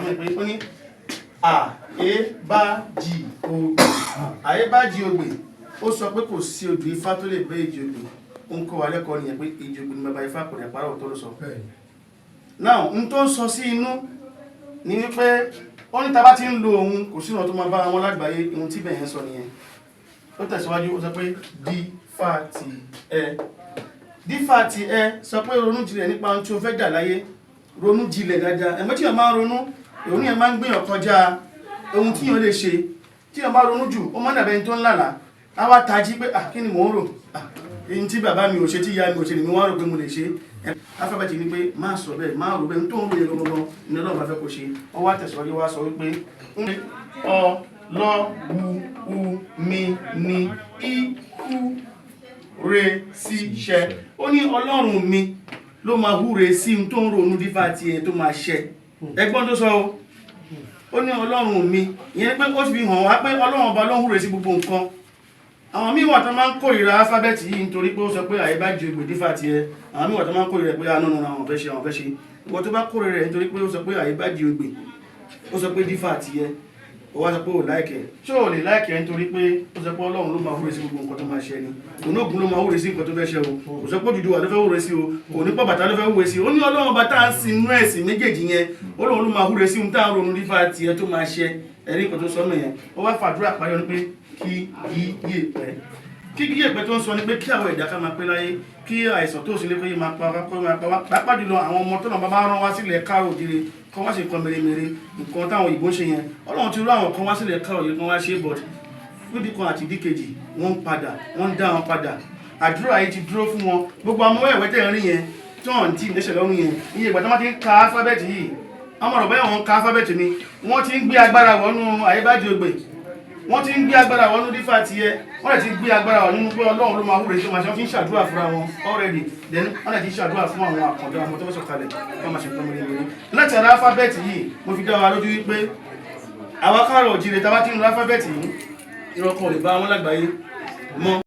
Mẹ́ pé ó ní àébájì ogbè. Àébájì ogbè, ó sọ pé kò sí odù Ifá tó lè bẹ́ èjì ogbè. Ó ń kọ́ wa lẹ́kọ̀ọ́ nìyẹn pé èjì ogbè ni bàbá Ifá, kò dẹ̀ parọ́, òótọ́ ló sọ. Now, n tó ń sọ sí inú ni wípé ó ní tá bá ti ń lo òun, kò sínú tó máa bá wọn lágbàáyé. Ohun tí bẹ̀yẹn sọ nìyẹn. Ó tẹ̀síwájú, ó sọ pé dífà ti ẹ, dífà ti ẹ sọ pé ronú jinlẹ̀ nípa ohun tí o fẹ́ dà láyé. Ronú jinlẹ̀ dáadáa. Ẹ̀mọ́ tí yàn máa ń ronú, ìrònú yẹn máa ń gbìyàn kọjá ohun tí yàn lè ṣe. Tí yàn bá ronú jù, ó máa ń dàbẹ́ ẹni tó ń lálàá. Á wá tají pé, "Ah, kí ni mò ń rò? Ah, èyí tí bàbá mi ò ṣe, tí ìyá mi ò ṣe, lèmi wá rò pé mo lè ṣe." Alifábẹ́ẹ̀tì ni pé má sọ bẹ́ẹ̀, má rò bẹ́ẹ̀. Tó ń rò yẹn gangan ní Ọlọ́run bá fẹ́ kó ṣe. Wọ́n wá tẹ̀síwájú, wá sọ wípé ọ lọ wu u mi ní ikú re sí ṣẹ. Ó ní Ọlọ́run mi ló máa húre sí ohun tó ń ronú dífá tiẹ̀ tó máa ṣẹ. Ẹgbọ́n tó sọ o, ó ní Ọlọ́run mi. Ìyẹn ni pé ó fi hàn wá pé Ọlọ́run ọba ló ń húre sí gbogbo nǹkan. Àwọn míì wà tó máa ń kórìíra alifábẹ́ẹ̀tì yìí nítorí pé ó sọ pé àyè bá ju ègbè dífà tiẹ̀. Àwọn míì wà tó máa ń kórìíra pé àánú nù, àwọn fẹ́ ṣe, àwọn fẹ́ ṣe. Ìwọ tó bá kórìíra rẹ̀ nítorí pé ó sọ pé àyè bá ju ègbè, ó sọ pé dífà tiẹ̀, ó wá sọ pé ò like ẹ̀, ṣé ò lè like ẹ̀ nítorí pé ó sọ pé Ọlọ́run ló máa húre sí gbogbo nǹkan tó máa ṣe ni? Kò ní Ògún ló máa húre sí nǹkan tó fẹ́ ṣe o, kò sọ pé Odùduwà ló fẹ́ húre sí o, kò ní pọ̀ bàtà ló fẹ́ húre sí o. Ó ní Ọlọ́run bá tá à ń sin inú ẹ̀sìn méjèèjì yẹn, Ọlọ́run ló máa húre sí ohun tá à ń ronú dífà tiẹ̀ tó máa ṣe. Ẹ̀rí nǹkan tó sọ mọ̀ yẹn. Ó wá fàdúrà parí, ọ ní pé kí yíyè pẹ́. Kí yíyè pẹ́ tó ń sọ ni pé kí àwọn ẹ̀dá ká máa pẹ́ láyé, kí àìsàn tó sì lé pé máa pa kó máa pa wá, pàápàá jùlọ àwọn ọmọ tó náà bá rán wá sílẹ̀ káàró òjìrè kọ́ wá ṣe nǹkan mèremère, nǹkan táwọn òyìnbó ń ṣe yẹn. Ọlọ́run ti rú àwọn kan wá sílẹ̀ káàró òjìrè kan wá ṣe, but fúdí kan àti ìdíkejì, wọ́n ń padà, wọ́n ń dá wọn padà. Àdúrà yìí ti dúró fún wọn. Gbogbo àwọn ọmọ ẹ̀wẹ́ tẹ̀ ń rí yẹn tí wọ́n ti lẹ́sẹ̀ lọ́rùn yẹn, iye ìgbà tí wọ́n ti ń ka alifábẹ́ẹ̀tì yìí, àwọn ọ̀rọ̀ bẹ́ẹ̀, wọ́n ń ka alifábẹ́ẹ̀tì ni wọ́n ti ń gbé agbára wọnú àyébájú ògbè, wọ́n ti ń gbé agbára wọnú dífà tiẹ̀, wọ́n lè ti gbé agbára wọ nínú pé Ọlọ́run ló máa wúre tó máa ṣe. Wọ́n fi ń ṣàdúrà fúnra wọn already. Then wọ́n lè ti ń ṣàdúrà fún àwọn àkàndá ọmọ tó fẹ́ sọ̀kalẹ̀ kí wọ́n máa ṣe nǹkan mèremère. Láti ara alifábẹ́ẹ̀tì yìí, mo fi dá wa lójú wípé àwa káàrọ̀ òjìrè, tá a bá ti ń lo alifábẹ́ẹ̀tì yìí, ìrọ̀kan ò lè bá wọn lágbàáyé mọ́.